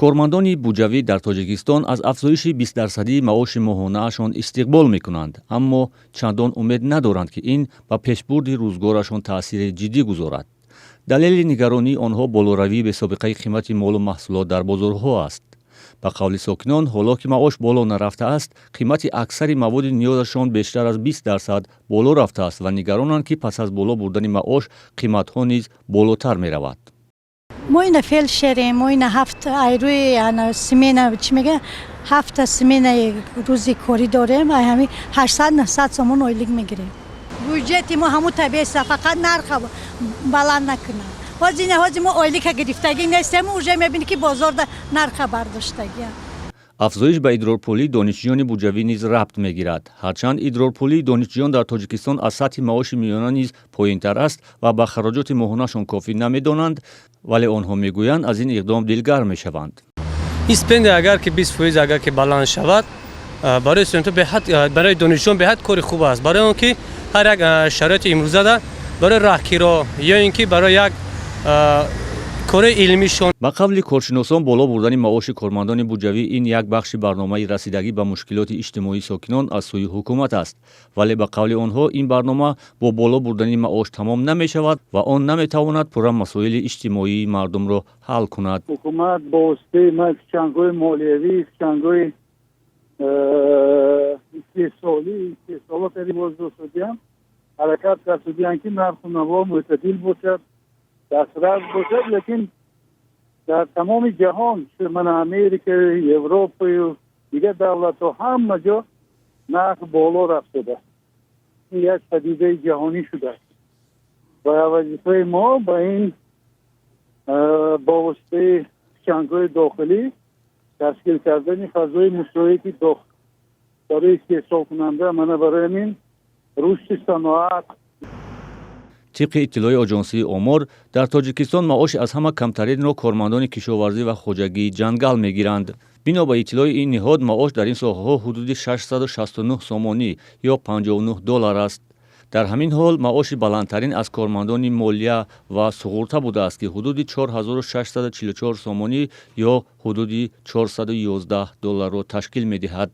Кормандони буҷавӣ дар Тоҷикистон аз афзоиши 20-дарсадии маоши моҳонаашон истиқбол мекунанд, аммо чандон умед надоранд, ки ин ба пешбурди рӯзгорашон таъсири ҷиддӣ гузорад. Далели нигаронии онҳо болоравии бесобиқаи қимати молу маҳсулот дар бозорҳо аст. Ба қавли сокинон, ҳоло ки маош боло нарафтааст, қимати аксари маводи ниёзашон бештар аз 20% боло рафтааст ва нигаронанд, ки пас аз боло бурдани маош қиматҳо низ болотар меравад. Мо ина фелдшерем, мо ина ҳафт айрӯи смена, чӣ мега, ҳафта сменаи рӯзи корӣ дорем. Ай ҳами 800-900 сомон ойлик мегирем. Бюҷети мо ҳамун табиеста, фақат нарха баланд накунад. Ҳозир ина, ҳозир мо ойлика гирифтагӣ нестем, уже мебинӣ, ки бозорда нарха бардоштагия. Афзоиш ба идрорпулии донишҷӯёни буҷавӣ низ рабт мегирад. Ҳарчанд идрорпулии донишҷӯён дар Тоҷикистон аз сатҳи маоши миёна низ поинтар аст ва ба хароҷоти моҳонашон кофӣ намедонанд, вале онҳо мегӯянд, аз ин иқдом дилгарм мешаванд. Ин стипендия агар ки 20% агар ки баланд шавад, барои студентҳо беҳад, барои донишҷӯён беҳад кори хуб аст, барои он ки ҳар як шароити имрӯзада барои роҳкиро ё ин ки барои як кори илмишон. Ба қавли коршиносон, боло бурдани маоши кормандони буҷавӣ ин як бахши барномаи расидагӣ ба мушкилоти иҷтимоии сокинон аз сӯи ҳукумат аст. Вале ба қавли онҳо, ин барнома бо боло бурдани маош тамом намешавад ва он наметавонад пурра масоили иҷтимоии мардумро ҳал кунад. Ҳукумат бо воситаи чангои молиявӣ, чангои истеҳсолӣ, истеҳсолот боздосудиям ҳаракат кардудиям, ки нарху наво мӯътадил бошад, дастрас бошад. Лекин дар тамоми ҷаҳон, мана Америка, Европаю дигар давлатҳо, ҳама ҷо нарх боло рафтада. Ин як падидаи ҷаҳонӣ шудааст ва вазифаи мо ба ин бо воситаи чангҳои дохилӣ ташкил кардани фазои мусоиди барои истеҳсолкунанда, мана барои ҳамин рушди саноат. Тибқи иттилои Оҷонсии омор, дар Тоҷикистон маоши аз ҳама камтаринро кормандони кишоварзӣ ва хоҷагии ҷангал мегиранд. Бино ба иттилои ин ниҳод, маош дар ин соҳаҳо ҳудуди 669 сомонӣ ё 59 доллар аст. Дар ҳамин ҳол, маоши баландтарин аз кормандони молия ва суғурта будааст, ки ҳудуди 4644 сомонӣ ё ҳудуди 411 долларро ташкил медиҳад.